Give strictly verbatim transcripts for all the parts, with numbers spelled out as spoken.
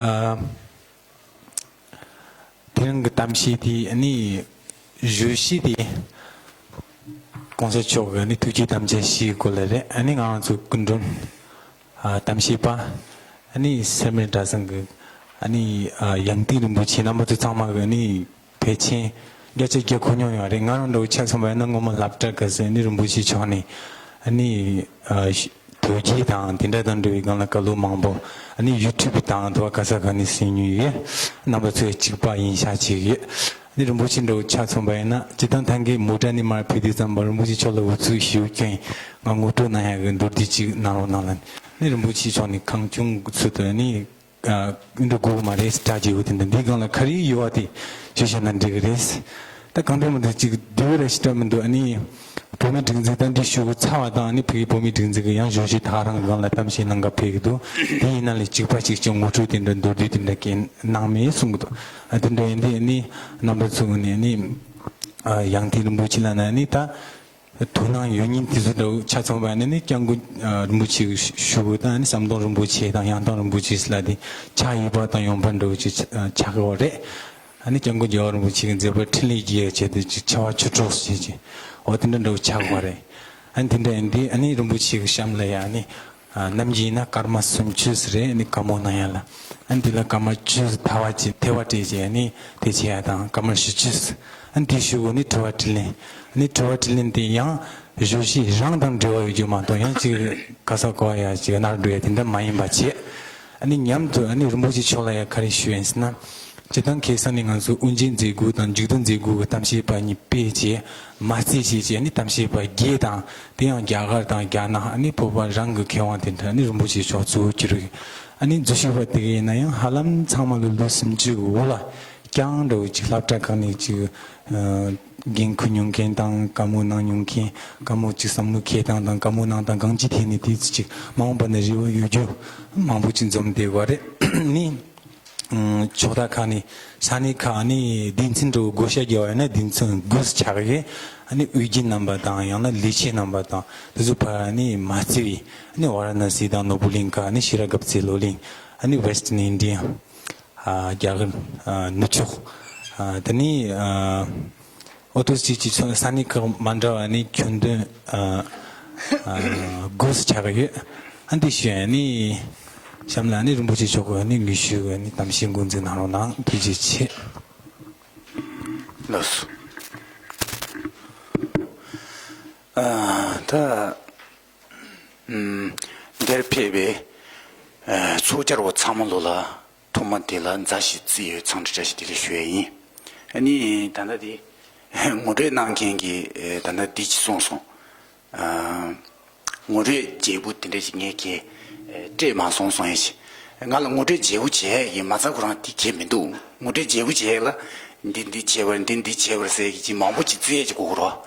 ཨ། དེ་རིང་གི་གཏམ་བཤད་དེ་ཨ་ནི་བརྗོད་གཞི་དེ་༸གོང་ས་མཆོག་གི་ཨ་ནི་ཐུགས་བསྐྱེད་དམ་བཅའ་བཞིའི་སྐོར་ལ་རེད། ཨ་ནི་ང་རང་ཚོ་སྐུ་མགྲོན་ཨ་གཏམ་བཤད་པ་ཨ་ནི་སེར་སྨད་གྲྭ་ཚང་གི་ཨ་ནི་ཨ་ཡང་སྟེང་རིན་པོ་ཆེ་རྣམ་པ་ཚོ་ཚང་མ་གི་ཨ་ནི་ཕལ་ཆེར་བརྒྱ་ཆ་བརྒྱ་གོ་མྱོང་ཡོད་རེད། ང་རང་འདྲ་བོ་ཆ་མཚོན་པ་ཡིན་ན་སྔོན་མ་སློབ་གྲྭ་སྐབས་སུ་ཨ་ནི་རིན་པོ་ཆེ་མཆོག་ནས་ཨ་ནི་ཨ་དོལ་རྒྱལ་དང་དེ་འདྲ་དང་འབྲེལ་བའི་སྒང་ལ་བཀའ་སློབ་མང་པོ་ཨ་ནི་ཡུ་ཊུབ་དང་དུ་བ་ག་ས་ག་ནས་གསན་མྱོང་ཡོད། རྣམ་པ་ཚོས་གཅིག་པ་ཡིན་ཤག་ཅིག་ཡོད། ཨ་ནི་རིན་པོ་ཆེ་འདྲ་བོ་ཆ་མཚོན་པ་ཡིན་ན་སྤྱིར་བཏང་ཐང་གའི་མོ་ཊ་ནས་མར་ཕེབས་དུས་ཙམ་པ་རིན་པོ་ཆེ་མཆོག་ལ་འུ་ཚུགས་ཞུ་མཁན་ང་ངོ་སྤྲོད་གནང་ཡག་གི་མདོར་བསྡུས་གཅིག་གནང་རོགས་གནང་ལ། ཨ་ནི་རིན་པོ་ཆེ་མཆོག་ནས་གང་བྱུང་ཚུལ་དུ་ཨ་ནི། ཨ་འདི་དགོས་མ་རེད། དྲ་རྒྱའི་འོ་དེ་འདྲ་འདིའི་སྒང་ལ་ག་རེ་ཡོད་པ་དེ་ཞུ་བྱས་ན་འགྲིག་གི་རེད། ད་གང་འདྲ་མི་འདུག་ཅིག་བསྡུས་ར་ཞིག་འདྲ་མི་འདུག་ཨ་ནི་བོད་མིའི་སྒྲིག་འཛུགས་ད་འདི་ཞུ་གི་ཚར་བ་དང་ཨ་ནི་ཕ་གིའི་བོད་མིའི་སྒྲིག་འཛུགས་ཀྱི་ཡང་བརྗོད་གཞི་ད་ག་རང་གི་སྒང་ལ་གཏམ་བཤད་གནང་ག་ཕེབས་ཀྱི་འདུག་དེ་ཡིན་ན་ལས་གཅིག་པ་གཅིག་རྐྱང་ངོ་སྤྲོད་དེ་འདྲ་མདོར་བསྡུས་དེ་འདྲ་གས་གནང་མེད་གསུང་གི་འདུག་ཨ་དེ་འདྲ་ཡིན་དུས་ཨ་ནི་རྣམ་པ་ཚོ་ནས་ཨ་ནི་ཨ་ཡང་སྟེང་རིན་པོ་ཆེ་ལ་ན་ཨ་ནི་ད། དོ་སྣང་ཡོད་མཁན་དེ་ཚོ་འདྲ་བོ་ཆ་མཚོན་པ་ནི་ནི་སྐྱབས་མགོན་རིན་པོ་ཆེ་གི་ཞུ་དགོས་དང་ཨ་ནི་ཟམ་གདོང་རིན་པོ་ཆེ་དང་ཡང་སྟོང་རིན་པོ་ཆེ་ཟེར་ལ་དེ་ཕྱག་གཡས་པ་དང་གཡོན་པ་འདྲ་བོ་ཅིག་ཆགས་ཀྱི་ཡོད་རེད། ཨ་ནི་སྐྱབས་མགོན་རྒྱལ་བ་རིན་པོ་ཆེ་གི་མཛད་པ་འཕྲིན་ལས་རྒྱས་བྱས་ཏེ་ཅིག་ཆེ་བ་ཆུ་གྲོགས་ཟེར་ཅིག་འོ་དེ་འདྲ་འདྲ་བོ་ཆགས་ཀྱི་ཡོད་རེད། ཨ་ནི་དེ་འདྲ་ཡིན་དུས་ཨ་ནི་རིན་པོ་ཆེ་གི་གཤམ་ལ་ཡ་ཨ་ནི་ནམ་རྒྱུན་ཡིན་ན་སྐར་མ་སུམ་ཅུ་ཟེར་རེད། ཨ་ནི་བཀའ་མོལ་གནང་ཡ་ལ་ཨ་ནི་དེ་ལ་སྐར་མ་བཅུ་ཐལ་བ་ཅིག་ཐལ་བ་སྤྲད་ཅིག་ཨ་ནི་དེ་བྱེད་ཡ་དང་སྐར་མ་བཞི་བཅུ། ཨ་ནི་དེའི་གཞུག་གུ་ནི་དྲི་བ་དྲིས་ལན། ཨ་ནི་དྲི་བ་དྲིས་ལན་དེ་ཡང་བརྗོད་གཞི་རང་དང་འབྲེལ་བ་ཡོད་རྒྱུ་མ་གཏོགས་ཡང་ཅིག་ག་ས་གོ་བ་ཡ་ཅིག་ནར་འགྲོ་ཡ་དེ་འདྲ་མ་ཡིན་པ་བྱས། ཨ་ནི་མཉམ་དུ་ཨ་ནི་རིན་པོ་ཆེ་མཆོག་ལ་ཡ་ག་རེ་ཞུ་ཡིན་ཟེར་ན། སྤྱིར་བཏང་ཁ་སང་ནས་ང་ཚོ་དབུ་འབྱེད་མཛད་སྒོ་དང་མཇུག་བསྡོམས་མཛད་སྒོ་གི་གཏམ་བཤད་པ་གཉིས་སྤེལ་རྗེས་མ་རྩིས་བྱས་རྗེས་ཨ་ནི་གཏམ་བཤད་པ་བརྒྱད་དང་དེ་ཡང་རྒྱ་གར་དང་རྒྱ་ནག་ཨ་ནི་བོད་པ་རང་གི་མཁས་དབང་དེ་འདྲ་ཨ་ནི་རིན་པོ་ཆེ་མཆོག་གཙོ་བོ་གྱུར་ཡོད། ཨ་ནི་འཛུལ་ཞུགས་པ་དེ་ག་ཡིན་ན་ཡང་ཧ་ལམ་ཚང་མ་ལོ་ལོ་སུམ་ཅུ་གི་འོག་ལ། རྐྱང་འདྲ་བོ་ཅིག་སློབ་གྲྭ་ཁག་ནས་ཅིག་ཨ་འགན་འཁུར་མྱོང་མཁན་དང་བཀའ་མོལ་གནང་མྱོང་མཁན། བཀའ་མོལ་ཅིག་བསམ་བློ་འཁྱེར་སྟངས་དང་བཀའ་མོལ་གནང་སྟངས་གང་ཅིའི་ཐད་ནས་དེ་ཚོ་ཅིག་མ་འོངས་པ་ན་རེ་བ་ཡོད་རྒྱུ་མང་པོ་ཅིག་འཛོམས་བསྡད་ཡོད་རེད། ནི་ཨ་ཕྱོགས་མཐའ་ཁག་ནས་ས་གནས་ཁག་ནས་སྡེ་ཚན་འདྲ་བོ་བགོ་བཤའ་རྒྱག་པ་ཡིན་ན་སྡེ་ཚན་དགུ་ཆགས་ཡོད། ཨ་ནི་དབུས་རྒྱུན་རྣམ་པ་དང་ཡང་ན་ལས་བྱེད་རྣམ་པ་དང་དེ་ཚོ་ཕར་ཨ་ནི་མ་རྩིས་པའི་ཨ་ནི་ཝཱ་ར་ཎ་སི་དང་ནོར་བུ་གླིང་ཁ་ཨ་ནི་ཤེས་རབ་དགའ་ཚལ་སློབ་གླིང་ཨ་ནི་Western India། ཨ་རྒྱ་གར་ཨ་ནུབ་ཕྱོགས། ཨ་དེ་ནས་ཨ་ཨོ་ཏོ་སི་ཅི་ཚོ་ས་གནས་ཁག་མ་འདྲ་བ་ནས་ཁྱོན་བསྡོམས་ཨ་ཨ་དགུ་ཆགས་ཀྱི་ཡོད། ཨ་འདི་ཞུ་ཡ་ནི་གཤམ་ལ་ནི་རིན་པོ་ཆེ་མཆོག་གི་ནི་ངེས་ཤུལ་གི་ནི་གཏམ་བཤད་འགོ་འཛུགས་གནང་རོགས་གནང་། ཐུགས་རྗེ་ཆེ། ལགས་སོ། ཨ་ད་ཨམ་འདིར་ཕེབས་པའི་ཨ་ཚོགས་བཅར་བ་ཚང་མ་ལོ་ལ། ཐོག་མ་དེ་ལ་མཛའ་ཞིག་བརྩི་ཡོད་འཚམས་འདྲི་བཀྲ་ཤིས་བདེ་ལེགས་ཞུ་ཡས་ཡིན། ཨ་ནི་ད་ལྟ་དེ་ངོ་སྤྲོད་གནང་མཁན་གྱིས་ཨེ་ད་ལྟ་འདི་ཅི་གསུངས་སོང་། ཨ་ངོ་སྤྲོད་བརྗེ་པོ་དེ་འདྲ་ཞིག་ངས་གས་ཨེ་སྤྲད་མ་སོང་གསུང་ཡས་ཞིག་ང་ལ་ངོ་སྤྲོད་བརྗེ་པོ་བྱེད་ཡས་ཀྱི་མ་རྩ་ཁོ་རང་དེ་གས་མི་འདུག་ངོ་སྤྲོད་བརྗེ་པོ་བྱེད་ཡས་ལ་འདི་འདི་བྱས་པར་འདི་འདི་བྱས་པར་ཟེར་གྱི་ཅིག་མང་པོ་ཅིག་བརྩི་ཡས་ཅིག་དགོས་ཀྱི་རེད།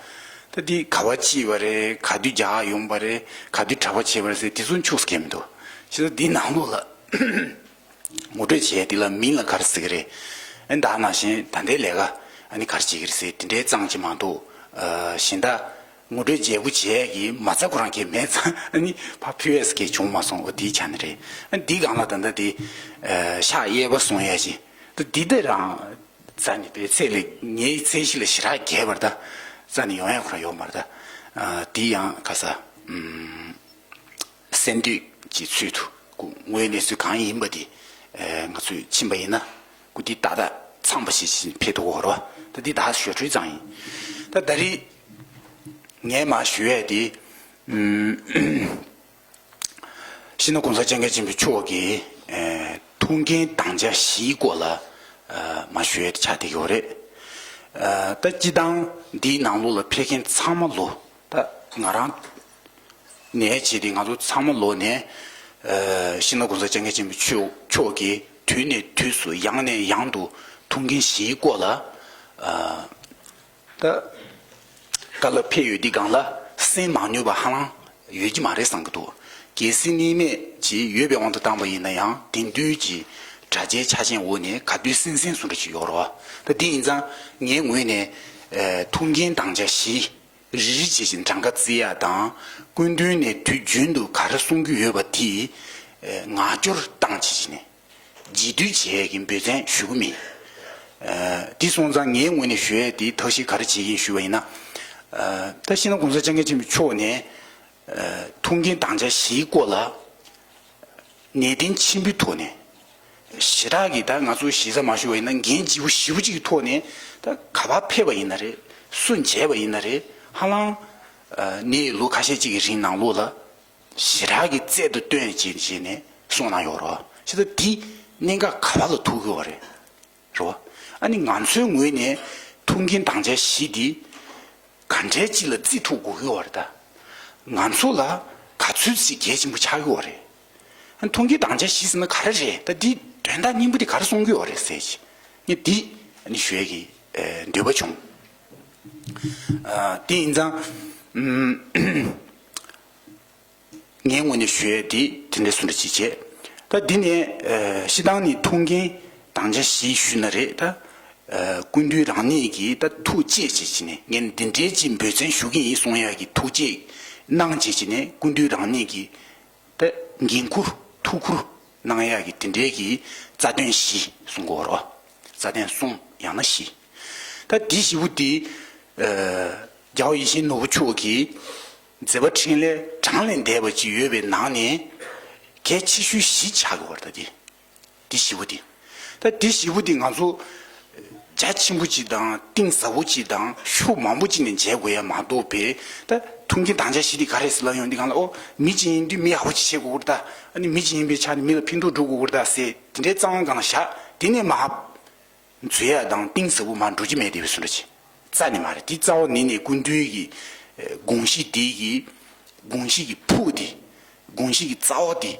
ད་འདི་ག་པར་སྐྱེས་པ་རེད། ག་དུས་རྒྱ་གར་ཡོང་པ་རེད། ག་དུས་གྲྭ་པ་བྱས་པ་རེད་ཟེར་དེ་ཚོ་འཁྱུག་ས་གས་མི་འདུག་བྱས་ཙང་འདི་ནང་ལོགས་ལ། ངོ་སྤྲོད་བྱས་དེ་ལ་མིང་ལ་ག་རེ་ཟེར་གི་རེད། ཨ་ནི་ད་ནང་བཞིན་ད་ལྟའི་ལས་ཀ་ཨ་ནི་ག་རེ་བྱེད་ཀྱི་རེད་ཟེར་དེ་འདྲའི་གཙང་གཅིག་མ་གཏོགས། ཨ་གཞན་དག་ངོ་སྤྲོད་བརྗེ་པོ་བྱས་ཀྱི་མ་རྩ་ཁོ་རང་གས་མེད་ཙང་ཨ་ནི་ཕ་ཕུ་ཨེ་སི་གས་བྱུང་མ་སོང་། འོ་དེའི་ཆ་ནས་རེད། ཨ་ནི་འདི་སྒང་ལ་ད་ལྟ་དེ་ཨ་ཤག་གཡས་པ་སོང་ཡ་ཞིག་ད་འདི་དེ་རང་རྩ་ནས་པའི་ཚད་ལས་ངའི་ཚད་གཞི་ལས་ཞེ་དྲག་རྒྱས་པར་ད་རྩ་ནས་ཡོང་ཡ་ཁོ་རང་ཡོད་མ་རེད་ད། ཨ་འདི་ཡང་ག་ས་ཨམ། གསན་འདོད་ཀྱི་ཚུལ་དུ་སྐུ་ངོའི་གནས་ཚུལ་གང་ཡིན་པ་དེ་ཨེ་ང་ཚོས་ཕྱིན་པ་ཡིན་ན་སྐུ་དེ་ཏག་ཏག་ཚང་པ་ཞིག་ཕེབས་ཐུབ་ཀྱི་ཡོད་རེད་བ། ད་འདི་ད་ཞོར་འཕྲོས་ཙང་ཡིན། ད་ད་རེས་ངས་མར་ཞུ་ཡས་དེ་ཨུམ་སྤྱི་ནོར་༸གོང་ས་༸སྐྱབས་མགོན་ཆེན་པོ་མཆོག་གི་ཨེ་ཐུགས་འགན་དམ་བཅའ་བཞིའི་སྐོར་ལ་ཨ་མར་ཞུ་ཡས་དེ་ཆགས་བསྡད་ཀྱི་ཡོད་རེད། ཨ་ད་སྤྱིར་བཏང་འདིའི་ནང་ལོགས་ལ་ཕེབས་མཁན་ཚང་མ་ལོ་ད་ང་རང་ནས་བྱས་ཏེ་ང་ཚོ་ཚང་མ་ལོ་ནས་ཨ་སྤྱི་ནོར་༸གོང་ས་༸སྐྱབས་མགོན་ཆེན་པོ་མཆོག་མཆོག་གིས་དུས་ནས་དུས་སུ་ཡང་ནས་ཡང་དུ་ཐུགས་འགན་བཞེས་སྐོར་ལ་ཨ་ད་བཀའ་སློབ་ཕེབས་ཡོད་དུས་སྒང་ལ་གསན་མ་མྱོང་བ་ཧ་ལམ་ཡོད་ཀྱི་མ་རེད་བསམ་གྱི་འདུག་གལ་སྲིད་གནས་མེད་ཅིག་ཡོད་པའི་དབང་དུ་བཏང་པ་ཡིན་ན་ཡང་དེང་དུས་ཀྱི་དྲ་རྒྱའི་ཆ་རྐྱེན་འོག་ནས་ག་དུས་གསན་གསན་སོང་འདྲ་ཞིག་ཡོད་རེད་བ། ད་དེ་ཡིན་ཙང་ངའི་ངོས་ནས་ཨ་ཐུགས་འགན་དམ་བཅའ་བཞི། རེ་རེ་བྱས་ཤིང་གྲངས་ཀ་བརྩི་ཡག་དང་སྐུ་མདུན་ནས་དུས་རྒྱུན་དུ་ག་རེ་གསུང་གི་ཡོད་པ་དེ་ངག་སྐྱོར་བཏང་བྱས་ཤིང་ནས་ རྗེས་མཐུད་བྱེད་ཡས་ཀྱི་འབད་བརྩོན་ཞུ་གི་མེད། ཨ་དེ་སོང་ཙང་ངའི་ངོས་ནས་ཞུ་ཡས་དེ་ཐབས་ཤེས་ག་རེ་བྱེད་ཀྱི་ཡིན་ཞུས་པ་ཡིན་ན། ཨ་ད་སྤྱིར་ན་༸གོང་ས་༸སྐྱབས་མགོན་ཆེན་པོ་མཆོག་ནས་ཨ་ཐུགས་འགན་དམ་བཅའ་བཞིའི་སྐོར་ལ་ནན་ཏན་ཆེན་པོའི་ཐོག་ནས། ཞེ་དྲག་གི་ད་ང་ཚོ་ཞེ་ས་མ་ཞུ་བ་ཡིན་ན་འགན་ལྗིད་པོ་ཞེ་པོ་ཅིག་གི་ཐོག་ནས་ད་ག་པར་ཕེབས་པ་ཡིན་ན་རེད། སུ་མཇལ་བ་ཡིན་ན་རེད། ཧ་ལམ་ཨ་ནི་ལོ་ཁ་ཤས་ཅིག་གི་རིང་ནང་ལོགས་ལ། ཞེ་དྲག་གི་རྩལ་དུ་བཏོན་བྱས་བྱས་ནས་གསུངས་གནང་ཡོད་རེད། བྱས་ཙང་དེ་གནད་འགག་ག་པ་ལ་ཐུག་གི་ཡོད་རེད། རེད་བ། ཨ་ནི་ང་ཚོའི་ངོས་ནས་ཐུགས་འགན་དམ་བཅའ་བཞི་འདི་ག་འདྲའི་ཅིག་ལ་བརྩི་ཐུབ་དགོས་ཀྱི་ཡོད་རེད་ད། ང་ཚོ་ལ་ག་ཚོད་ཅིག་གལ་ཆེན་པོ་ཆགས་ཀྱི་ཡོད་རེད། ཨ་ནི་ཐུགས་འགན་དམ་བཅའ་བཞི་ཟེར་ན་ག་རེ་རེད། ད་འདི་དོན་དག་སྙིང་པོ་འདི་ག་རེ་གསུང་གི་ཡོད་རེད་ཟེར་ཅིག་ངས་འདི་ཨ་ནི་ཞུ་ཡས་ཀྱི་ཨ་འདོད་པ་བྱུང་། ཨ་དེ་ཡིན་ཙང་ཨམ། ངའི་ངོས་ནས་ཞུ་ཡས་དེ་དེ་འདྲ་སུ་འདྲ་ཅིག་བྱས། ད་འདི་ནས་ཨ་སྤྱིར་བཏང་ནས་ཐུགས་འགན་དམ་བཅའ་བཞི་ཞུས་ན་རེད་ད། ཨ་སྐུ་མདུན་རང་ཉིད་ཀྱིས་ད་ཐུགས་བསྐྱེད་བྱས་བྱས་ནས་ངས་འདི་འདྲའི་ཅིག་འབད་བརྩོན་ཞུ་གི་ཡིན་གསུང་ཡག་གི་ཐུགས་བསྐྱེད་གནང་བྱས་བྱས་ནས་སྐུ་མདུན་རང་ཉིད་ཀྱིས་ད་འགན་འཁུར་ཐུགས་ཁུར་གནང་ཡག་གི་དེ་འདྲའི་གི་རྩ་དོན་བཞི་གསུང་གི་ཡོད་རེད། རྩ་དོན་གསུམ་ཡང་ན་བཞི། ད་འདི་བཞི་པོ་འདི་ཨ་རྒྱལ་བ་ཡིད་བཞིན་ནོར་བུ་མཆོག་གིས། མཛད་པ་འཕྲིན་ལས་གྲངས་ལས་འདས་པ་ཅིག་ཡོད་པའི་ནང་ནས་གལ་ཆེ་ཤོས་བཞི་ཆགས་ཀྱི་ཡོད་རེད་ད་དེ། དེ་བཞི་པོ་དེ། ད་དེ་བཞི་པོ་དེ་ང་ཚོ་རྒྱ་ཆེན་པོ་ཅིག་དང་གཏིང་ཟབ་པོ་ཅིག་དང་ཤུགས་མང་པོ་ཅིག་ནས་མཇལ་དགོས་ཡ་མ་གཏོགས་པའི་ད་ཐུགས་འགན་དམ་བཅའ་བཞི་དེ་ག་རེ་ཟེར་ལབ་ཡོང་དུས་སྒང་ལ་ཨོ་མི་གཅིག་ཡིན་དུས་མི་ཡག་པོ་ཅིག་བྱེད་དགོས་ཀྱི་རེད་ད། ཨ་ནི་མི་གཅིག་ཡིན་པའི་ཆ་ནས་མི་ལ་ཕན་ཐོགས་འགྲོ་དགོས་ཀྱི་རེད་ད་ཟེར་དེ་འདྲའི་རྩ་བ་སྒང་ལ་བཞག་དེ་ནས་མར། འཛུལ་ཡ་དང་གཏིང་ཟབ་པོ་མར་འགྲོ་རྒྱུ་མེད་དེ་བས་སུ་འདྲ་ཅིག་རྩ་ནས་མ་རེད། དེ་རྩ་བ་ཉིད་ནས་སྐུ་མདུན་གྱི་ཨ་དགོངས་གཞི་དེ་གི་དགོངས་གཞི་གི་ཕུགས་དེ་དགོངས་གཞི་གི་རྩ་བ་དེ་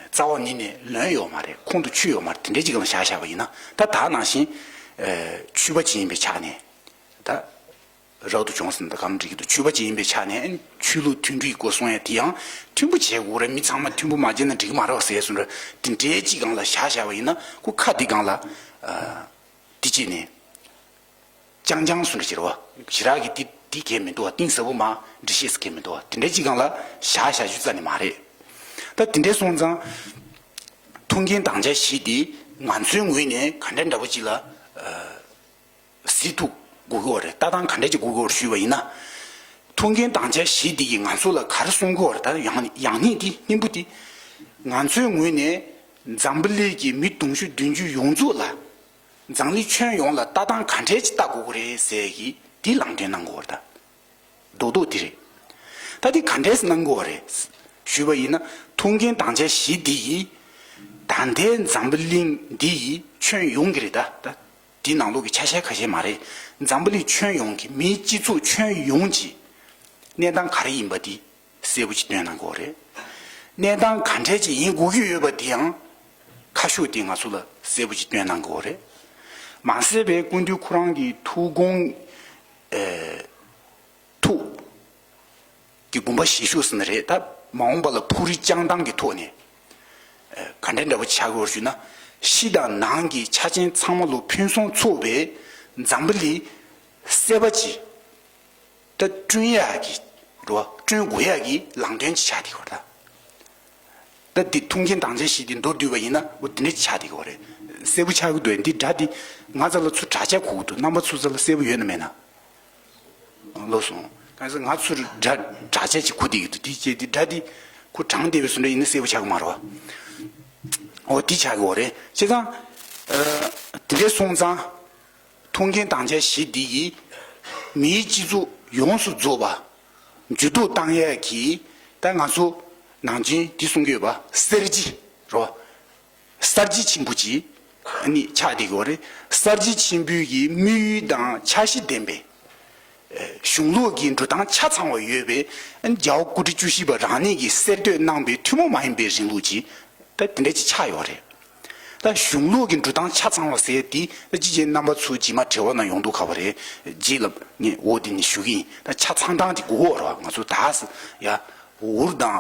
རྩ་བ་ཉིད་ནས་ལོན་ཡོད་མ་རེད། ཁོང་དུ་ཆུད་ཡོད་མ་རེད། དེ་འདྲའི་ཅིག་ལ་བཞག་བཞག་པ་ཡིན་ན་ད་ད་ནང་བཞིན་ཨ་ཆོས་པ་ཅིག་ཡིན་པའི་ཆ་ནས་ད་རབ་ཏུ་བྱུང་ཟིན་ད་གམ་འགྲིག་གི་འདུག་ཆོས་པ་ཅིག་ཡིན་པའི་ཆ་ནས་ཆོས་ལུགས་མཐུན་སྒྲིལ་སྐོར་གསུང་ཡ་དེ་ཡང་མཐུན་པོ་བྱེད་དགོས་རེད། མི་ཚང་མ་མཐུན་པོ་མ་བྱས་ན་འགྲིག་གི་མ་རེད་ཟེར་སོང་ར། དེ་འདྲའི་ཅིག་སྒང་ལ་བཞག་བཞག་པ་ཡིན་ན་ཁོ་ཁ་དེ་སྒང་ལ་ཨ། དེ་བྱས་ནས། རྐྱང་རྐྱང་སུ་འདྲ་བྱེད་རོགས། ཞེ་དྲག་གི་དེ་དེ་གལ་མི་འདུག་བ། གཏིང་ཟབ་པོ་མ་འདྲི་ཤེས་སུ་གལ་མི་འདུག་བ། དེ་འདྲའི་ཅིག་སྒང་ལ་བཞག་བཞག་རྒྱུ་རྩ་ནས་མ་རེད། ད་དེ་འདྲའི་སོང་ཙང་། ཐུགས་འགན་དམ་བཅའ་བཞི་དེ་ང་ཚོའི་ངོས་ནས་ག་འདྲ་འདྲ་པོ་ཅིག་ལ་གཟིགས་ཐུབ་དགོས་ཀྱི་ཡོད་རེད། ལྟ་སྟངས་ག་འདྲ་ཅིག་དགོས་ཀྱི་ཡོད་རེད་ཞུས་པ་ཡིན་ན། ཐུགས་འགན་དམ་བཅའ་བཞི་འདི་གིས་ང་ཚོ་ལ་ག་རེ་གསུང་གི་ཡོད་རེད། ད་ཡང་ཡང་སྙིང་འདི་སྙིང་པོ་འདི། ང་ཚོའི་ངོས་ནས་འཛམ་བུ་གླིང་གི་མི་དུང་ཕྱུར་བདུན་ཅུ་ཡོངས་རྫོགས་ལ། འཛམ་གླིང་ཁྱོན་ཡོངས་ལ་ལྟ་སྟངས་ག་འདྲས་ཅིག་ལྟ་དགོས་ཀྱི་རེད་ཟེར་གི་འདི་ལམ་སྟོན་གནང་དགོས་རེད་ད། རྡོག་རྡོག་འདི་རེད། ད་འདི་ག་འདྲས་གནང་དགོས་རེད། ཞུས་པ་ཡིན་ན་ཐུགས་འགན་དམ་བཅའ་བཞི་འདི་ཡིས། ད་ལྟའི་འཛམ་བུ་གླིང་འདི་ཡི་ཁྱོན་ཡོངས་ཀྱི་རེད་ད། ད་འདི་ནང་ལོགས་ཀྱི་ཆ་ཤས་ཁ་ཤས་མ་རེད། འཛམ་བུ་གླིང་ཁྱོན་ཡོངས་ཀྱི་མིའི་སྤྱི་ཚོགས་ཁྱོན་ཡོངས་ཀྱི་གནས་སྟངས་ག་རེ་ཡིན་པ་འདི་གསལ་པོ་ཅིག་སྟོན་གནང་དགོས་རེད། གནས་སྟངས་ག་འདྲས་ཅིག་ཡིན་དགོས་ཀྱི་ཡོད་པ་འདི་ཡང་ཁ་ཤོས་དེ་ང་ཚོ་ལ་གསལ་པོ་ཅིག་སྟོན་གནང་དགོས་རེད། མ་ཟད་པའི་སྐུ་མདུན་ཁོ་རང་གི་ཐུགས་དགོངས་ཨེ། ཐུགས་ཀྱི་དགོངས་པ་བཞེས་ཤོག་ཟེར་ནི་རེད། ད་མ་འོངས་པ་ལ་ཕུགས་རེ་བཅངས་སྟངས་ཀྱི་ཐོག་ནས་ཨེ། ག་འདྲ་འདྲ་པོ་ཆགས་ཀྱི་ཡོད་ཞུས་ན། ཕྱི་དང་ནང་གི་ཆ་རྐྱེན་ཚང་མ་ལོ་ཕུན་སུམ་ཚོགས་པའི་འཛམ་བུ་གླིང་གསར་པ་ཅིག་ད་བསྐྲུན་ཡག་གི་རེད་བ། བསྐྲུན་དགོས་ཡག་གི་ལམ་སྟོན་ཅིག་ཆགས་བསྡད་ཀྱི་ཡོད་རེད་ད། ད་འདི་ཐུགས་འགན་དམ་བཅའ་བཞི་འདི་མདོར་བསྡུས་པ་ཡིན་ན་འོ་དེ་འདྲ་ཅིག་ཆགས་བསྡད་ཀྱི་ཡོད་རེད། གསལ་པོ་ཆགས་ཀྱི་འདུག་འདི་སྒྲ་འདི་ང་རྩ་ལ་ཚུར་དྲག་ཆས་གོ་གི་འདུག་རྣམ་པ་ཚོ་རྩ་ལ་གསལ་པོ་ཡོད་ན་མེད་ན། ལོས་སོང་། གང་ཟེར་ང་ཚུར་སྒྲ་དྲག་ཆས་ཅིག་གོ་བསྡད་ཀྱི་འདུག་དེ་བྱས་འདི་སྒྲ་འདི་ཁོ་གྲངས་བསྡད་པའི་བཟོ་འདྲ་ཡིན་ན་གསལ་པོ་ཆགས་ཀྱི་མ་རེད་བ། འོ་འདི་ཆགས་ཀྱི་ཡོད་རེད། བྱས་ཙང་ཨ། དེ་འདྲ་སོང་ཙང་། ཐུགས་འགན་དམ་བཅའ་བཞི་འདི་ཡིས་མིའི་སྤྱི་ཚོགས་ཡོངས་སུ་རྫོགས་པ་འགྱུར་ལྡོག་བཏང་ཡས་ཀྱི་ད་ང་ཚོ་ནང་ཆེན་འདི་གསུང་གི་ཡོད་པ་གསར་བརྗེ་རོ། གསར་བརྗེ་ཆེན་པོ་ཅིག་ནི་ཆགས་བསྡད་ཀྱི་ཡོད་རེད། གསར་བརྗེ་ཆེན་པོའི་གི་དམིགས་ཡུལ་དང་འཆར་གཞི་ལྡན་པའི་གཞུང་ལུགས་ཀྱི་འགྲོ་སྟངས་ཆ་ཚང་བ་ཡོད་པའི་རྒྱལ་བ་སྐུ་ཕྲེང་བཅུ་བཞི་པ་རང་ཉིད་ཀྱིས་གསར་གཏོད་གནང་པའི་ཐུན་མོང་མ་ཡིན་པའི་རིང་ལུགས་ཅིག་ད་དེ་འདྲ་ཅིག་ཆགས་ཡོད་རེད། ད་གཞུང་ལུགས་ཀྱི་འགྲོ་སྟངས་ཆ་ཚང་བ་ཟེར་དེ་ད་ཅི་བྱས་རྣམ་པ་ཚོ་རྗེས་མ་དྲི་བ་ནང་ཡོང་འདུག་ག་བ་རེད། རྗེས་ལ་ངས་འོ་དེ་ནས་ཞུ་གི་ཡིན། ད་ཆ་ཚང་སྟངས་དེ་དགོས་ཀྱི་ཡོད་རེད་བ། ང་ཚོ་ད་ཡ་འུར་དང་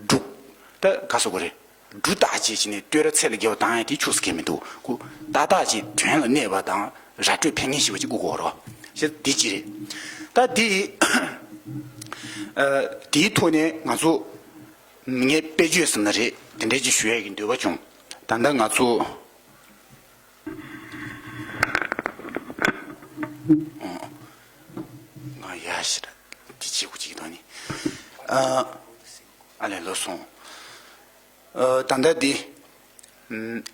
འབྲུག་ད་ག་སོ་གོ་རེད། འབྲུ་བཏགས་བྱས་བྱས་ནས་བསྟོད་ར་ཚད་ལ་རྒྱལ་བ་བཏང་ཡ་དེ་ཆོས་སུ་གལ་མི་འདུག་ཁོ་ཏག་ཏག་ཅིག་དོན་ལ་གནས་པ་དང་ར་སྤྲོད་ཕན་ངེས་ཤིག་པ་ཅིག་དགོས་ཀྱི་ཡོད་རེད་བ། ཞེས་དེ་ཅི་རེད། ད་དེ་ཨ་དེའི་ཐོག་ནས་ང་ཚོ། ངས་དཔེ་བརྗོད་ཟེར་ན་རེད། དེ་འདྲས་ཅིག་ཞུ་ཡས་ཀྱི་འདོད་པ་བྱུང་། ད་ལྟ་ང་ཚོ་ ཨ་ཨ་ལས་ལོ་སོང་། ཨ་ད་ལྟ་འདི་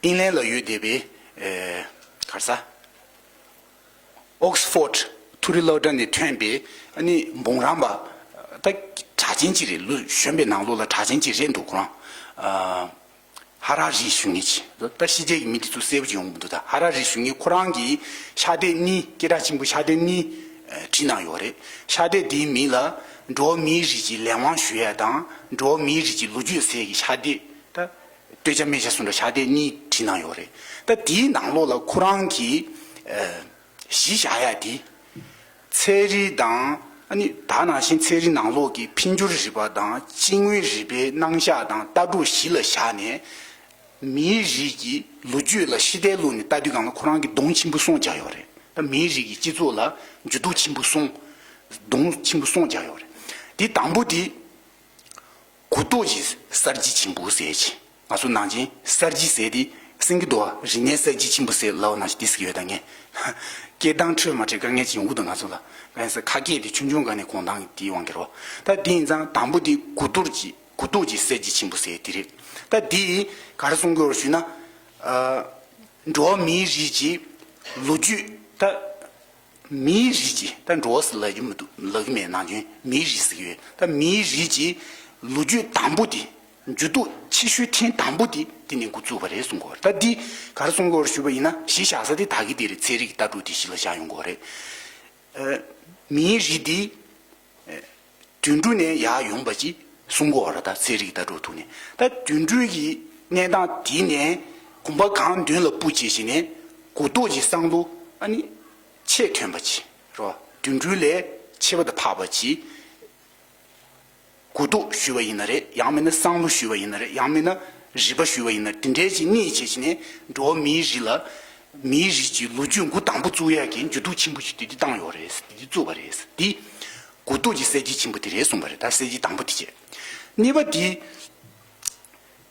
ཨིན་ལན་ལ་ཡོད་བསྡད་པའི་ཨེ་ག་རེ་ཟ། ཨོག་སི་ཕོར་ཌི་མཐོ་རིམ་སློབ་གྲྭ་ནས་ཐོན་པའི་ཨ་ནི་འབུམ་རམས་པ་ད་གྲགས་ཅན་ཅིག་རེད། ལོ་གཞོན་པའི་ནང་ལོགས་ལ་གྲགས་ཅན་ཅིག་རེད་འདུག་ཁོ་རང་། ཨ་ཧ་ར་རི་ཞུ་མཁན་ཅིག་ད་ཕྱི་རྒྱལ་གྱི་མི་དེ་ཚོ་གསལ་པོ་ཅིག་ཡོང་གི་མི་འདུག་ད་ཧ་ར་རི་ཞུ་མཁན་ཁོ་རང་གིས་ཕྱག་དེབ་གཉིས། སྐད་གྲགས་ཆེན་པོ་ཕྱག་དེབ་གཉིས་ཨ་བྲིས་གནང་ཡོད་རེད། ཕྱག་དེབ་དེའི་མིང་ལ་འགྲོ་བ་མིའི་རིགས་ཀྱི་ལས་དབང་ཞུ་ཡ་དང་འགྲོ་བ་མིའི་རིགས་ཀྱི་ལོ་རྒྱུས་ཟེར་གྱི་ཕྱག་དེབ། ད་སྟོད་ཆ་སྨད་ཆ་གསུམ་འདྲ་ཕྱག་དེབ་གཉིས་བྲིས་གནང་ཡོད་རེད། ད་དེའི་ནང་ལོགས་ལ་ཁོ་རང་གིས་ཨ་གཞི་བཞག་ཡ་དེ། ཚན་རིག་དང་ཨ་ནི་ད་ནང་བཞིན་ཚན་རིག་ནང་ལོགས་ཀྱི་འཕེལ་འགྱུར་རིག་པ་དང་སྤྱི་དངོས་རིག་པའི་རྣམ་གཞག་དང་ལྟ་གྲུབ་གཞི་ལ་བཞག་ནས། མིའི་རིགས་ཀྱི་ལོ་རྒྱུས་ལ་ཕྱི་བལྟས་བླུགས་ནས་ལྟ་དུས་སྒང་ལ་ཁོ་རང་གིས་གདོང་ཆེན་པོ་གསུམ་སྦྱར་ཡོད་རེད། ད་མིའི་རིགས་ཀྱི་སྤྱི་ཚོགས་ལ་འགྱུར་ལྡོག་ཆེན་པོ་གསུམ། གདོང་ཆེན་པོ་གསུམ་སྦྱར་ཡོད་རེད། དེ་དང་པོ་དེ། གུ་དོག་གི་གསར་བརྗེ་ཆེན་པོ་ཟེར་གྱི། ང་ཚོ་ནང་ཆེན་གསར་བརྗེ་ཟེར་དེ་གསན་གྱི་འདུག་བ། རིག་གནས་གསར་བརྗེ་ཆེན་པོ་ཟེར་ལབ་པ་ནང་བཞིན་དེ་ཟེར་གྱི་ཡོད་ད་ངས། སྐད་གདངས་འཕྲོད་མ་འཕྲོད་དཀའ་ངལ་ཅིག་ཡོང་གི་འདུག་ང་ཚོ་ལ། གང་ཡིན་ཟེར་ཁ་སྐད་དེ་ཆུང་ཆུང་སྒང་ནས་གོང་དང་དེའི་དབང་གིས་རེད་བ། ད་དེ་ཡིན་ཙང་དང་པོ་དེ་གུ་དོག་གི་གུ་དོག་གི་གསར་བརྗེ་ཆེན་པོ་ཟེར་དེ་རེད། ད་དེ་ག་རེ་གསུང་གི་ཡོད་ཞུས་ན། ཨ་འགྲོ་བ་མིའི་རིགས་ཀྱི་ལོ་རྒྱུས་ད། མིའི་རིགས་ཀྱི་ད་འགྲོ་བ་ཟེར་ལབ་རྒྱུ་མི་འདུག་ལབ་གི་མེད། ནང་ཆེན་མིའི་རིགས་ཟེར་གྱི་ཡོད། ད་མིའི་རིགས་ཀྱི་ལོ་རྒྱུས་དང་པོ་དེ། འགྱུར་ལྡོག་ཆེ་ཤོས་ཐེངས་དང་པོ་དེ་དེ་ནས་འགོ་བཙུགས་པ་རེད་གསུང་གི་ཡོད་རེད། ད་འདི་ག་རེ་གསུང་གི་ཡོད་རེད་ཞུས་པ་ཡིན་ན། གཞི་བཞག་ས་དེ་ད་གི་དེ་རེད། ཚན་རིག་གི་ལྟ་གྲུབ་དེ་གཞི་ལ་བཞག་ཡོང་གི་ཡོད་རེད། ཨ་མིའི་རིགས་འདི། ཨ་དུད་འགྲོ་ནས་ཡར་ཡོང་བ་ཅིག་གསུང་གི་ཡོད་རེད། ད་ཚན་རིག་གི་ལྟ་གྲུབ་ཐོག་ནས། ད་དུད་འགྲོའི་གི་གནས་སྟངས་དེ་ནས་གོམ་པ་གང་མདུན་ལ་སྤོ་བྱས་བྱས་ནས་གུ་དོག་གི་བསམ་བློ་ཨ་ནི་ཆེས་ཐོན་པ་ཅིག་རེད་བ། དུད་འགྲོ་ལས་ཆེ་བ་དང་འཕགས་པ་ཅིག་གུ་དོག་ཞུས་པ་ཡིན་ན་རེད། ཡང་མིན་ན་བསམ་བློ་ཞུས་པ་ཡིན་ན་རེད། ཡང་མིན་ན་རིག་པ་ཞུས་པ་ཡིན་ན། དེ་འདྲའི་ཅིག་གནས་བྱས་བྱས་ནས་འགྲོ་བ་མིའི་རིགས་ལ། མིའི་རིགས་ཀྱི་ལོ་རྒྱུས་འགོ་དང་པོ་བཙུགས་ཡག་གི་འགྱུར་ལྡོག་ཆེན་པོ་ཞིག་དེ་དེ་བཏང་ཡོད་རེད། དེ་དེ་བཙུགས་པ་རེད། དེ་གུ་དོག་གི་གསར་བརྗེ་ཆེན་པོ་དེ་རེད་གསུངས་པ་རེད། ད་གསར་བརྗེ་དང་པོ་དེ་བྱས། གཉིས་པ་དེ་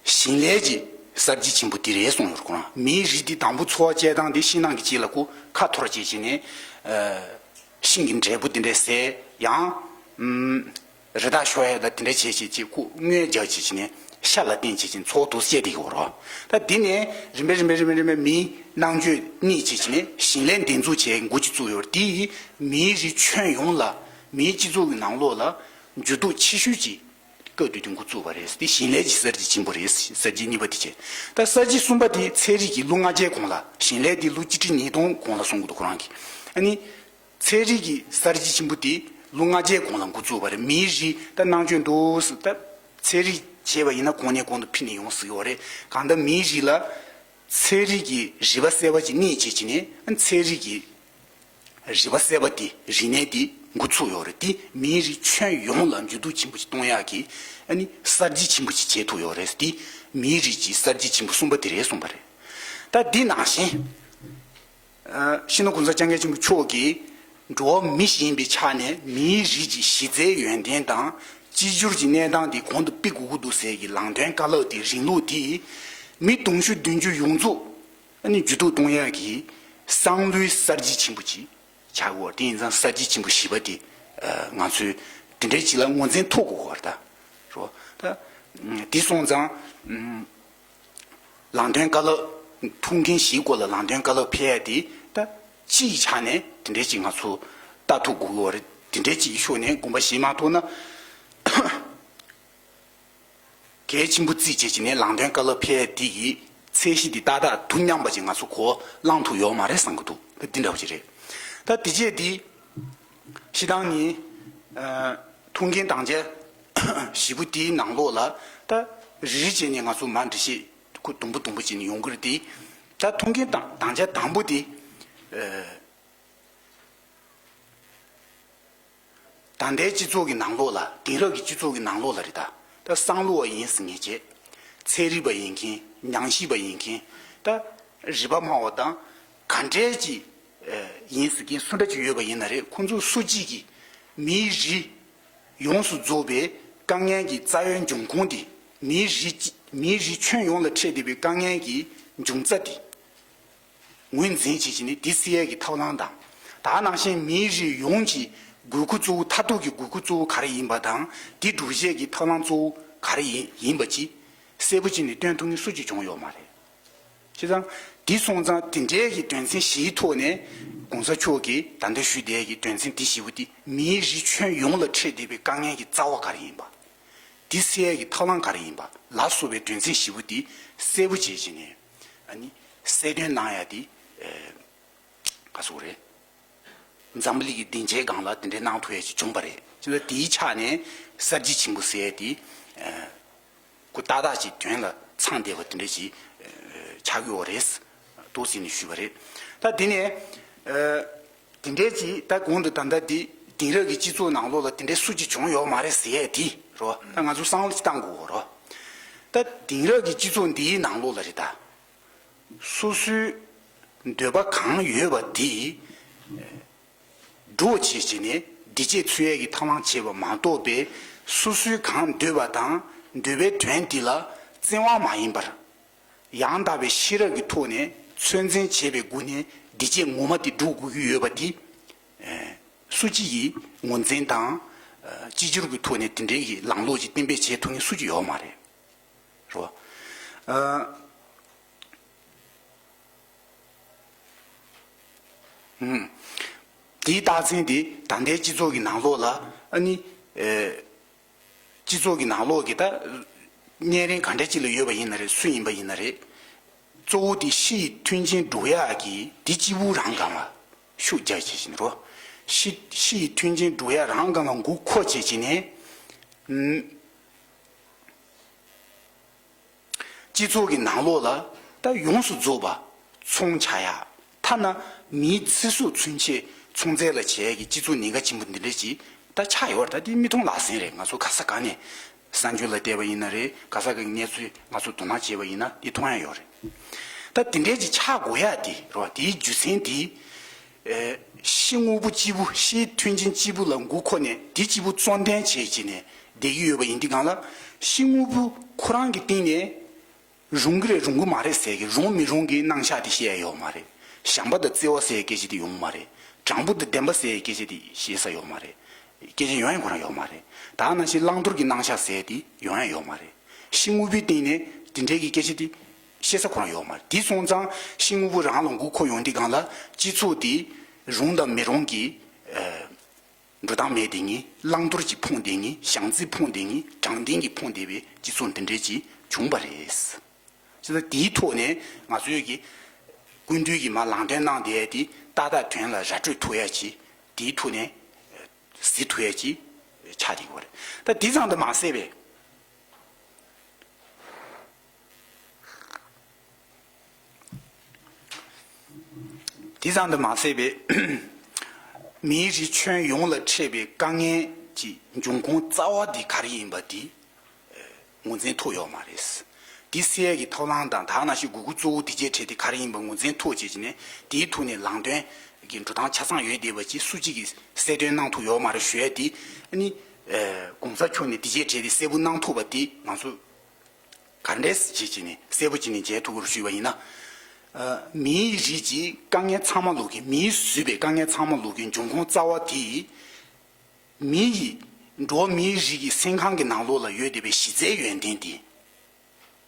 ཞིང་ལས་ཀྱི་གསར་བརྗེ་ཆེན་པོ་དེ་རེད་གསུངས་ཡོད་རེད། ཁོ་རང་མིའི་རིགས་དེ་དང་པོ་འཚོ་བ་སྐྱེལ་སྟངས་དེ་ཤིང་ནགས་ཀྱི་དཀྱིལ་ལ་ཁོ་ཁ་འཐོར་བྱས་བྱས་ནས། ཤིང་གི་འབྲས་བུ་དེ་འདྲ་ཟས། ཡང་། ཨུམ། རི་དྭགས་ཤོར་ཡ་དང་དེ་འདྲ་བྱས་བྱས་བྱས་ཁོ་རྔོན་རྒྱག་བྱས་བྱས་ནས་ཤ་ལ་བརྟེན་བྱས་བྱས་འཚོ་བ་དུ་སྐྱེལ་བསྡད་ཀྱི་ཡོད་རེད། ད་འདི་ནས་རིམ་པས་རིམ་པས་རིམ་པས་རིམ་པས་མིའི་ནང་ཆོས་གནས་བྱས་བྱས་ནས་ཞིང་ལས་འདེབས་འཛུགས་བྱས་འགོ་ཅིག་བཙུགས་ཡོད་རེད། དེ་ཡིས་མིའི་རིགས་ཁྱོན་ཡོངས་ལ་མིའི་སྤྱི་ཚོགས་ཀྱི་ནང་ལོགས་ལ་འགྱུར་ལྡོག་ཆེ་ཤོས་ཀྱི་སྐབས་དེ་དུས་འགོ་བཙུགས་པ་རེད། དེ་ཞིང་ལས་ཀྱི་གསར་བརྗེ་ཆེན་པོ་རེད། གསར་བརྗེ་གཉིས་པ་དེ་བྱས། ད་གསར་བརྗེ་གསུམ་པ་དེ་ཚན་རིག་གི་ལོ་ལྔ་བརྒྱའི་གོང་ལ། ཞིང་ལས་དེ་ལོ་གཅིག་ཁྲི་ཉིས་སྟོང་གོང་ལ་སོང་གི་འདུག་ཁོ་རང་གིས། ཨ་ནི། ཚན་རིག་གི་གསར་བརྗེ་ཆེན་པོ་དེ་ལོ་ལྔ་བརྒྱའི་གོང་ལ་འགོ་བཙུགས་པ་རེད། མིའི་རིགས་ད་ནང་ཆོས་འདུག་ཟེར། ད་ཚན་རིག་བྱས་པ་ཡིན་ན་གོང་ནས་གོང་དུ་འཕེལ་ནས་ཡོང་སྲིད་ཡོད་རེད། གང་ལྟར་མིའི་རིགས་ལ་ཚན་རིག་གི་རིག་པ་གསར་པ་ཅིག་གནས་བྱས་བྱས་ནས། ཨ་ཚན་རིག་གི་རིག་པ་གསར་པ་དེ། རིག་གནས་དེ་འགོ་ཚུགས་ཡོད་རེད། དེ་མིའི་རིགས་ཁྱོན་ཡོངས་ལ་འགྱུར་ལྡོག་ཆེན་པོ་ཅིག་གཏོང་ཡག་གི་ཨ་ནི་གསར་བརྗེ་ཆེན་པོ་ཅིག་བྱེད་ཐུབ་ཡོད་རེད། དེ་མིའི་རིགས་ཀྱི་གསར་བརྗེ་ཆེན་པོ་གསུམ་པ་དེ་རེད་གསུངས་པ་རེད། ད་འདི་ནང་བཞིན། ཨ་སྤྱི་ནོར་གོང་ས་སྐྱབས་མགོན་ཆེན་པོ་མཆོག་གིས་འགྲོ་བ་མི་ཞིག་ཡིན་པའི་ཆ་ནས་མིའི་རིགས་ཀྱི་གཞི་རྩའི་ཡོན་ཏན་དང་གཅིག་གྱུར་གྱི་གནས་སྟངས་དེ་གོང་དུ་སྤེལ་དགོས་ཀྱི་འདུག་ཟེར་གྱི་ལམ་སྟོན་བཀའ་སློབ་དེ། རིང་ལུགས་དེ་མི་དུང་ཕྱུར་བདུན་ཅུ་ཡོངས་རྫོགས་ཨ་ནི་འགྱུར་ལྡོག་གཏོང་ཡག་གི་བསམ་བློའི་གསར་བརྗེ་ཆེན་པོ་ཅིག་ཆགས་ཀྱི་ཡོད་རེད། དེ་ཡིན་ཙང་གསར་བརྗེ་ཆེན་པོ་བཞི་པ་དེ་ཨ་ང་ཚོས་དེ་འདྲའི་ཅིག་ལ་ངོས་འཛིན་ཐུབ་དགོས་ཀྱི་ཡོད་རེད། ད་རོ། ད་དེ་སོང་ཙང་། ལམ་སྟོན་བཀའ་སློབ། ཐུགས་འགན་བཞིའི་སྐོར་ལ་ལམ་སྟོན་བཀའ་སློབ་ཕེབས་ཡ་དེ། ད་སྤྱི་ཡི་ཆ་ནས་དེ་འདྲའི་ཅིག་ང་ཚོ་ལྟ་ཐུབ་དགོས་ཀྱི་ཡོད་རེད། དེ་འདྲའི་ཅིག་ཕྱོགས་ནས་དགོངས་པ་བཞེས་མ་ཐུབ་ན། གལ་ཆེན་པོ་བརྩིས་བྱས་བྱས་ནས་ལམ་སྟོན་བཀའ་སློབ་ཕེབས་ཡ་དེ་གི་ཚད་གཞི་དེ་ཏག་ཏག་དུ་མཉམ་པ་ཅིག་ང་ཚོ་གོ་བླང་ཐུབ་ཡོད་མ་རེད་བསམ་གྱི་འདུག་ད་འདི་འདྲ་བ་ཅིག་རེད། ད་དེ་རྗེས་དེ། སྤྱིར་བཏང་ནི། ཨ་ཐུགས་འགན་དམ་བཅའ་བཞི་པོ་དེའི་ནང་ལོགས་ལ། ད་རེ་རེ་བྱས་ནས་ང་ཚོ་མར་འགྲེལ་བཤད་ཁོ་དུམ་བུ་དུམ་བུ་བྱས་ནས་ཡོང་གི་རེད་དེ། ད་ཐུགས་འགན་དང་དམ་བཅའ་དང་པོ་དེ། ཨ་ད་ལྟའི་སྤྱི་ཚོགས་ཀྱི་ནང་ལོགས་ལ། དེང་རབས་ཀྱི་སྤྱི་ཚོགས་ཀྱི་ནང་ལོགས་ལ་རེད། ད་ད་བསམ་བློ་བ་ཡིན་ཟེར་མཁན་བྱས། ཚན་རིག་པ་ཡིན་མཁན། ཉམས་ཞིབ་པ་ཡིན་མཁན། ད་རིག་པ་སྨྲ་བ་དང་ག་འདྲའི་ཅིག་ཡིན་ཟེར་མཁན་སུ་འདྲ་ཅིག་ཡོད་པ་ཡིན་ན་རེད། ཁོང་ཚོ་སུ་གཅིག་གིས་མིའི་རིགས་ཡོངས་སུ་རྫོགས་པའི་དཀའ་ངལ་གྱི་རྩ་བའི་འབྱུང་ཁུངས་དེ། མིའི་རིགས་ཀྱི་མིའི་རིགས་ཁྱོན་ཡོངས་ལ་འཕྲད་བསྡད་པའི་དཀའ་ངལ་གྱི་འབྱུང་རྩ་དེ་ངོས་འཛིན་བྱེད་ཀྱི་ནི་དེ་སེལ་ཡས་ཀྱི་ཐབས་ལམ་དང་། ད་ནང་བཞིན་མིའི་རིགས་ཡོངས་ཀྱི་ དགོས་མཁོ་གཙོ་བོ། མཐར་ཐུག་གི་དགོས་མཁོ་གཙོ་བོ་ག་རེ་ཡིན་པ་དང་། དེ་སྒྲུབ་བྱེད་ཀྱི་ཐབས་ལམ་གཙོ་བོ་ག་རེ་ཡིན་ཡིན་པ་ཅིག་གསལ་པོ་བྱས་ནས་སྟོན་ཐུབ་མཁན་སུ་གཅིག་བྱུང་ཡོད་མ་རེད། བྱས་ཙང་དེ་སོང་ཙང་དེ་འདྲའི་གི་དོན་ཚན་བཞིའི་ཐོག་ནས་གོང་ས་མཆོག་གིས་ད་ལྟ་ཞུས་བསྡད་ཀྱི་དོན་ཚན་དེ་བཞི་པོ་དེ་མིའི་རིགས་ཁྱོན་ཡོངས་ལ་འཕྲད་བསྡད་པའི་དཀའ་ངལ་གྱི་རྩ་བ་ག་རེ་ཡིན་པ། དེ་སེལ་ཡས་ཀྱི་ཐབས་ལམ་ག་རེ་ཡིན་པ་ལ་སོགས་པའི་དོན་ཚན་བཞི་པོ་དེ་གསལ་པོ་བྱས་བྱས་ནས། ཨ་ནི་གསལ་སྟོན་གནང་ཡ་དེ་ག་སོགས་རེད། འཛམ་བུ་གླིང་གི་སྡིངས་ཆའི་སྒང་ལ་དེ་འདྲའི་གནང་ཐུབ་ཡ་ཅིག་བྱུང་བ་རེད། བྱས་ཙང་དེའི་ཆ་ནས་གསར་བརྗེ་ཆེན་པོ་ཟེར་ཡ་དེ་ཁོ་ཏག་ཏག་ཅིག་དོན་ལ་ཚང་བསྡད་པ་དེ་འདྲ་ཅིག་ཆགས་ཀྱི་ཡོད་རེད། ཏོག་ཙམ་ནས་ཞུས་པ་རེད། ད་དེ་ནས་དེ་འདྲའི་ཅིག་ད་གོང་དུ་ད་ལྟ་དེ་དེང་རབས་ཀྱི་སྤྱི་ཚོགས་ནང་ལོགས་ལ་དེ་འདྲའི་སུ་གཅིག་བྱུང་ཡོད་མ་རེད་ཟེར་ཡ་དེ་རོ། ད་ང་ཚོ་བསམ་བློ་ཅིག་བཏང་དགོས་རོ། ད་དེང་རབས་ཀྱི་སྤྱི་ཚོགས་འདིའི་ནང་ལོགས་ལ་རེད་ད། སོ་སོའི་འདོད་པ་གང་ཡོད་པ་དེ་སྒྲུབ་བྱེད་བྱས་ནས་སྒྲིག་ཆས་འཚོལ་ཡས་ཀྱི་ཐབས་ལམ་བྱེད་པ་མ་གཏོགས་པའི། སོ་སོའི་གང་འདོད་པ་དང་འདོད་པའི་དོན་དེ་ལ་བརྩེ་བ་མ་ཡིན་པར། ཡང་དག་པའི་ཤེས་རབ་ཀྱི་ཐོག་ནས་ཚོད་འཛིན་བྱེད་པའི་སྒོ་ནས་སྒྲིག་ཆས་ངོ་མ་དེ་སྒྲུབ་དགོས་ཀྱི་ཡོད་པ་དེ། སུ་གཅིག་གིས་ངོས་འཛིན་དང་། ཨ། གཅིག་གྱུར་གྱི་ཐོག་ནས་དེ་འདྲའི་གི་ལམ་ལུགས་ཅིག་གཏན་འབེབས་བྱེད་ཐུབ་མཁན་སུ་གཅིག་ཡོད་མ་རེད། རོ། ཨ། ཨུམ། དེའི་རྟགས་མཚན་དེ་ད་ལྟའི་སྤྱི་ཚོགས་ཀྱི་ནང་ལོགས་ལ། ཨ་ནི། ཨེ། སྤྱི་ཚོགས་ཀྱི་ནང་ལོགས་ཀྱི་ད་གཉན་རིམས་ག་འདྲ་ཅིག་ལ་ཡོད་པ་ཡིན་ན་རེད། སུ་ཡིན་པ་ཡིན་ན་རེད། གཙོ་བོ་དེ་ཕྱི་ཡི་མཐུན་རྐྱེན་སྒྲུབ་ཡག་གི་དེ་གཅིག་པུ་རང་སྒང་ལ་ཤུགས་རྒྱག་བྱེད་བཞིན་རོ། ཕྱི་ཕྱི་ཡི་མཐུན་རྐྱེན་སྒྲུབ་ཡག་རང་སྒང་ལ་མགོ་འཁོར་བྱེད་བྱེད་ནས། ཨུམ། སྤྱི་ཚོགས་ཀྱི་ནང་ལོགས་ལ་ད་ཡོངས་སུ་རྫོགས་པ་ཚོང་བྱ་ཡག་ཐ་ན་མིའི་ཚེ་སྲོག་ཚུན་ཆད་ཚོང་རྫས་ལ་བྱེད་ཡག་གི་སྤྱི་ཚོགས་ཉེན་ཁ་ཆེན་པོ་འདི་འདྲ་ཅིག་ད་ཆགས་ཡོད་རེད། ད་འདི་མིག་མཐོང་ལག་ཟིན་རེད། ང་ཚོ་ག་ས་ག་ནས་གསར་འགྱུར་ལ་བལྟས་པ་ཡིན་ན་རེད། ག་ས་ག་གི་གནས་ཚུལ་ང་ཚོ་དོ་སྣང་བྱས་པ་ཡིན་ན་འདི་མཐོང་ཡག་ཡོད་རེད། ད་འདི་འདྲ་ཅིག་ཆགས་དགོས་ཡག་དེ་རེད་བ། དེའི་རྒྱུ་མཚན་དེ། ཨེ། ཕྱི་དངོས་པོ་གཅིག་པུ། ཕྱིའི་མཐུན་རྐྱེན་གཅིག་པུ་ལ་མགོ་འཁོར་ནས་དེ་གཅིག་པུ་གཙོ་འདོན་བྱེད་བྱེད་ནས་བསྡད་ཀྱི་ཡོད་པ་ཡིན་དུས་སྒང་ལ། ཕྱི་དངོས་པོ་ཁོ་རང་གི་སྟེང་ནས་རུང་གི་རེད་རུང་གི་མ་རེད་ཟེར་གི། རུང་མི་རུང་གི་རྣམ་གཞག་དེ་བཤད་ཡ་ཡོད་མ་རེད། བྱམས་པ་དང་བརྩེ་བ་ཟེར་སྐད་ཆ་དེ་ཡོང་གི་མ་རེད། དྲང་པོ་དང་བདེན་པ་ཟེར་སྐད་ཆ་དེ་བཤད་ས་ཡོད་མ་རེད། སྐད་ཆ་ཡོང་ཡ་ཁོ་རང་ཡོད་མ་རེད། ད་ནང་བཞིན་བླང་དོར་གྱི་རྣམ་གཞག་ཟེར་དེ་ཡོང་ཡ་ཡོད་མ་རེད། ཕྱི་དངོས་པོའི་སྟེང་ནས་དེ་འདྲའི་གི་སྐད་ཆ་དེ་བཤད་ས་ཁོ་རང་ཡོད་མ་རེད། དེ་སོང་ཙང་ཕྱི་དངོས་པོ་རང་ལ་མགོ་འཁོར་ཡོང་དུས་སྒང་ལ་སྤྱི་ཚོགས་དེ་རུང་དང་མི་རུང་གི། ཨ། འགྲོ་སྟངས་མེད་དེ་ནི། བླང་དོར་གྱིས་ཕོངས་དེ་ནི། བྱམས་བརྩེས་ཕོངས་དེ་ནི། དྲང་བདེན་གྱིས་ཕོངས་དེ་བའི་སྤྱི་ཚོགས་འདི་འདྲའི་ཅིག་བྱུང་བ་རེད། བྱས་ཙང་དེའི་ཐོག་ནས་ང་ཚོའི་གི་སྐུ་མདུན་གྱིས་མར་ལམ་སྟོན་གནང་བསྡད་དེ་ཏག་ཏག་དོན་ལ་ར་སྤྲོད་ཐུབ་ཡ་ཅིག་དེའི་ཐོག་ནས་གཟིགས་ཐུབ་ཡ་ཅིག་ཆགས་བསྡད་ཡོད་རེད། ད་དེ་ཙམ་དུ་མ་ཟད་པའི། དེ་ཙམ་དུ་མ་ཟད་པའི་མིའི་རིགས་ཁྱོན་ཡོངས་ལ་འཕྲད་པའི་དཀའ་ངལ་གྱི་འབྱུང་ཁུངས་རྩ་བ་དེ་ག་རེ་ཡིན་པ་དེ་ངོས་འཛིན་ཐུབ་ཡོད་མ་རེད། དེ་སེལ་ཡས་ཀྱི་ཐབས་ལམ་དང་ད་ནང་བཞིན་དགོས་མཁོ་གཙོ་བོ་དེ་བཅས་འཕྲད་དེ་ག་རེ་ཡིན་པ་ངོས་འཛིན་ཐུབ་བྱས་ཀྱི་ནས་དེའི་ཐོག་ནས་ལམ་སྟོན་གྱི་འགྲོ་སྟངས་ཆ་ཚང་ཡོད་བསྡད་པ་ཅིག་སུ་གཅིག་གིས་གསལ་སྟོན་གནང་ཐུབ་ཡོད་མ་རེད་ཞུ་ཡས་དེ། ཨ་ནི་གོང་ས་མཆོག་ནས་དེ་བཅས་འཕྲད་དེ་གསལ་པོ་གནང་ཐུབ་པ་དེ་ང་ཚོ་ག་འདྲས་བྱེད་ཀྱི་ནི་གསལ་པོ་བྱས་ནས་མཇལ་ཐུབ་ཀྱི་རེད་ཞུས་པ་ཡིན་ན། ཨ། མིའི་རིགས་ཀྱི་དཀའ་ངལ་ཚང་མ་ལོག་གི། མིས་བཟོས་པའི་དཀའ་ངལ་ཚང་མ་ལོག་གི་འབྱུང་ཁུངས་རྩ་བ་དེ། མི་ཡི། འགྲོ་བ་མིའི་རིགས་ཀྱི་སེམས་ཁམས་ཀྱི་ནང་ལོགས་ལ་ཡོད་བསྡད་པའི་གཞི་རྩའི་ཡོན་ཏན་དེ་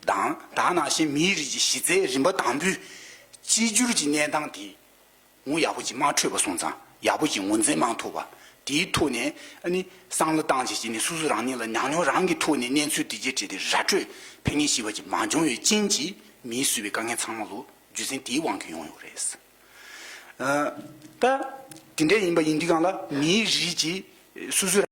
དང་། ད་ནང་བཞིན་མིའི་རིགས་ཀྱི་གཞི་རྩའི་རིམ་པ་དང་པོའི་གཅིག་གྱུར་གྱི་གནས་སྟངས་དེ། ངོ་ཡག་པོ་ཅིག་མ་འཕྲོད་པ་སོང་ཙང་ཡག་པོ་ཅིག་ངོས་འཛིན་མ་ཐུབ་པ། དེའི་ཐོག་ནས་ཨ་ནི་བསམ་བློ་བཏང་བྱས་བྱས་ནས་སོ་སོ་རང་ཉིད་ལ་ཉམས་མྱོང་རང་གི་ཐོག་ནས་གནས་ཚུལ་དེ་གྱད་བྲིས་ཏེ་ར་སྤྲོད་ཕན་ངེས་ཤེས་པ་ཅིག་མ་བྱུང་བའི་རྐྱེན་གྱིས་མིས་བཟོས་པའི་དཀའ་ངལ་ཚང་མ་ལོ་རྒྱུ་མཚན་དེའི་དབང་གིས་ཡོང་ཡོད་རེད། ཨ། ད་དེ་འདྲ་ཡིན་པ་ཡིན་དུས་སྒང་ལ་མིའི་རིགས་ཀྱིས་སོ་སོའི